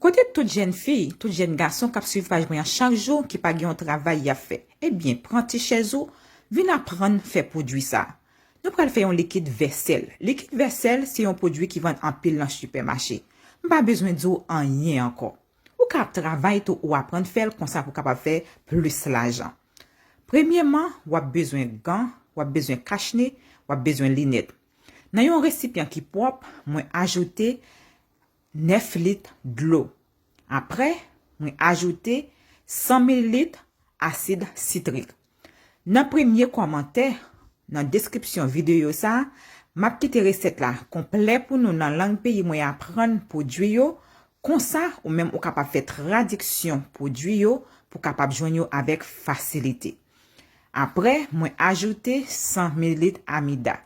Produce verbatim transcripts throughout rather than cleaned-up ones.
Kote tout jèn fi, tout jèn gason k ap swiv paj mwen an chak jou ki pa gen yon travay y ap fè? Ebyen, pran ti chèz ou, vin aprann fè pwodui sa. Nou pral fè yon likid vèsèl. Likid vèsèl se yon pwodui ki vann anpil nan sipèmache. M pa bezwen di w anyen ankò. Ou ka ap travay tou ou aprann fè l konsa pou w kapab fè plis lajan. Premyèman, w ap bezwen gan, w ap bezwen kachne, w ap bezwen linèt. Nan yon resipyan ki pwòp, mwen ajoute nèf lit dlo. Apre, mwen ajoute san mililit asid sitrik. Nan premye kòmantè, nan deskripsyon videyo sa a, m ap kite resèt la konplè pou nou nan lang peyi mwen aprann pwodui yo, konsa ou menm ou kapab fè tradiksyon pwodui yo pou kapab jwenn yo avèk fasilite. Apre, mwen ajoute san mililit amida.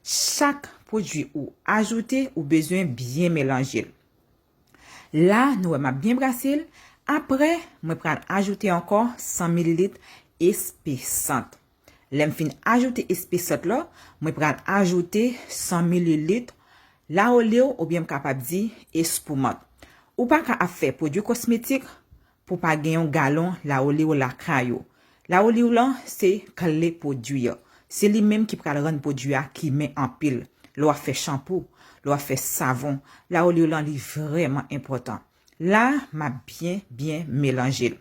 Chak pwodui ou ajoute, ou bezwen byen melanje l. La, nou wè m ap byen brase l. Apre, mwen pral ajoute ankò san mililit espesant. Lè m fin ajoute espesant la, mwen pral ajoute san mililit lawoliw oubyen m kapab di espoumant. Ou pa ka ap fè pwodui kosmetik pou pa gen yon galon lawoliw lakay ou. Lawoliw lan se kle pwodui an. Se li menm ki pral rann pwodui a kimen anpil. Lè w ap fè chanpou, lè w ap fè savon, lawoliw lan li vrèman enpòtan. La, m ap byen, byen melanje l.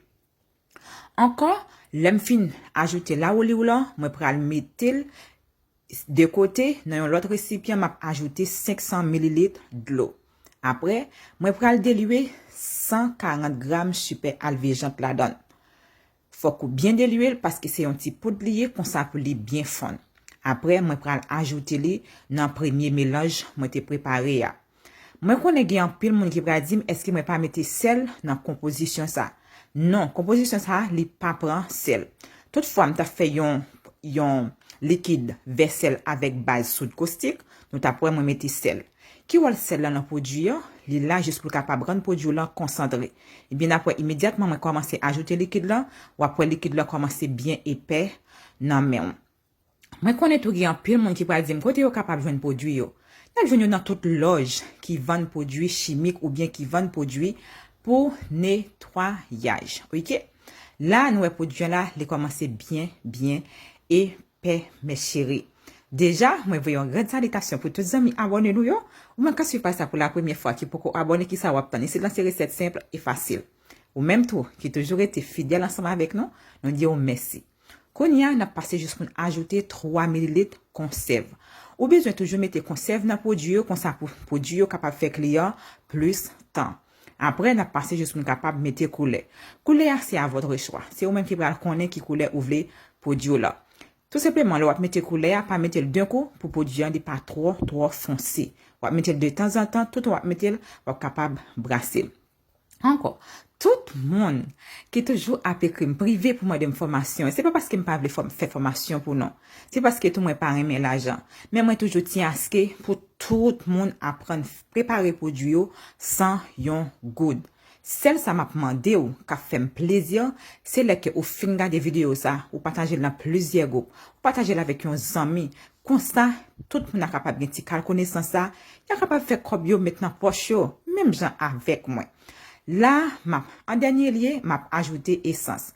Ankò, lè m fin ajoute lawoliw lan, mwen pral mete l de kote nan yon lòt resipyan, m ap ajoute senk san mililit dlo. Apre, mwen pral delye san karant gram sipè alvejant ladan l. Fòk ou byen delye l paske se yon ti poud li ye, konsa pou li byen fonn. Apre, mwen pral ajoute li nan premye melanj mwen te prepare a. Mwen konnen gen anpil moun ki pral di m èske mwen pa mete sèl nan konpozisyon sa. Non, konpozisyon sa li pa pran sèl. Toutfwa m ta fè yon, yon likid vèsèl avèk baz soud kostik, nou t ap wè mwen mete sèl. Ki wòl sèl lan nan pwodui an? Li la jis pou l kapab rann pwodui w lan konsantre. Ebyen, n ap wè imedyatman mwen kòmanse ajoute likid lan, w ap wè likid lan kòmanse byen epè nan men w. Mwen konnen tou gen anpil moun ki pral di m kote yo kapab jwenn pwodui yo. N ap jwenn yo nan tout lòj ki vann pwodui chimik oubyen ki vann pwodui pou netwayaj. Oke? La, nou wè pwodui an la, li kòmanse byen, byen epè, mes chéris. Deja, mwen voye yon gran salitasyon pou tout zanmi abòne nou yo. Ou menm k ap swiv paj sa pou la premyè fwa, ki poko abòne, kisa w ap tann? Isit lan se resèt senp e fasil. Ou menm tou, ki toujou rete fidèl ansanm avèk nou, nou di w mèsi. Kounye a, n ap pase jis pou n ajoute twa mililit konsèv. Ou bezwen toujou mete konsèv nan pwodui yo, konsa pou pwodui yo kapab fè kliyan plis tan. Apre, n ap pase jis pou n kapab mete koulè. Koulè a, se a votre choix. Se ou menm ki pral konnen ki koulè ou vle pwodui w lan. Tou senpleman, lè w ap mete koulè a, pa mete l de kou pou pwodui an li pa twò, twò fonse. W ap mete l de tanzantan, toutan w ap mete l, w ap kapab brase l. Ankò, tout moun ki toujou ap ekri m prive pou mande m fòmasyon, se pa paske m pa vle fè fòmasyon pou nou. Se paske tou mwen pa renmen lajan. Men mwen toujou tyen aske pou tout moun aprann prepare pwodui yo san yon goud. Sèl sa m ap mande w, k ap fè m plezi, se lè ke ou fin gade videyo sa, ou pataje l nan plizyè gwoup, ou pataje l avèk yon zanmi. Konsa, tout moun ap kapab gen ti kal konesans sa, y a kapab fè kòb yo met nan pòch yo, menm jan avèk mwen. La, m ap, an dènye lye, m ap ajoute esans.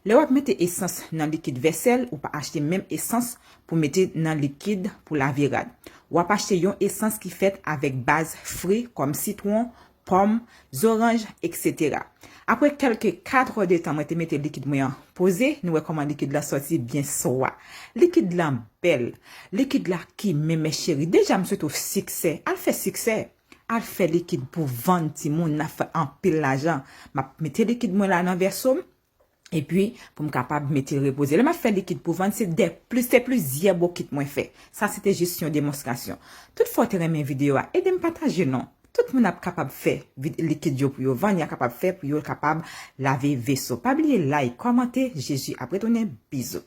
Lè w ap mete esans nan likid vèsèl, ou pa achte menm esans pou mete nan likid pou lave rad. W ap achte yon esans ki fèt avèk baz fri kòm sitwon, pòm, zoranj, etsetera. Apre kèlke kat è de tan mwen te mete likid mwen an poze, nou wè kòman likid lan sòti byen swa. Likid lan bèl. Likid la kimen, mes chéris. Deja m swete w siksè. Al fè siksè. Al fè likid pou vann timoun, n ap fè anpil lajan. M ap mete likid mwen la nan vèso m. Epi, pou m kapab mete l repoze. Lè m ap fè likid pou vann, se de plis, se plizyè bokit mwen fè. Sa se te jis yon demonstrasyon. Tout fwa w te renmen videyo a, ede m pataje non. Tout moun ap kapab fè vid-, likid yo pou yo vann, y a kapab fè pou yo kapab lave veso. Pa bliye like, kòmante, Jezi ap retounen. Bizou.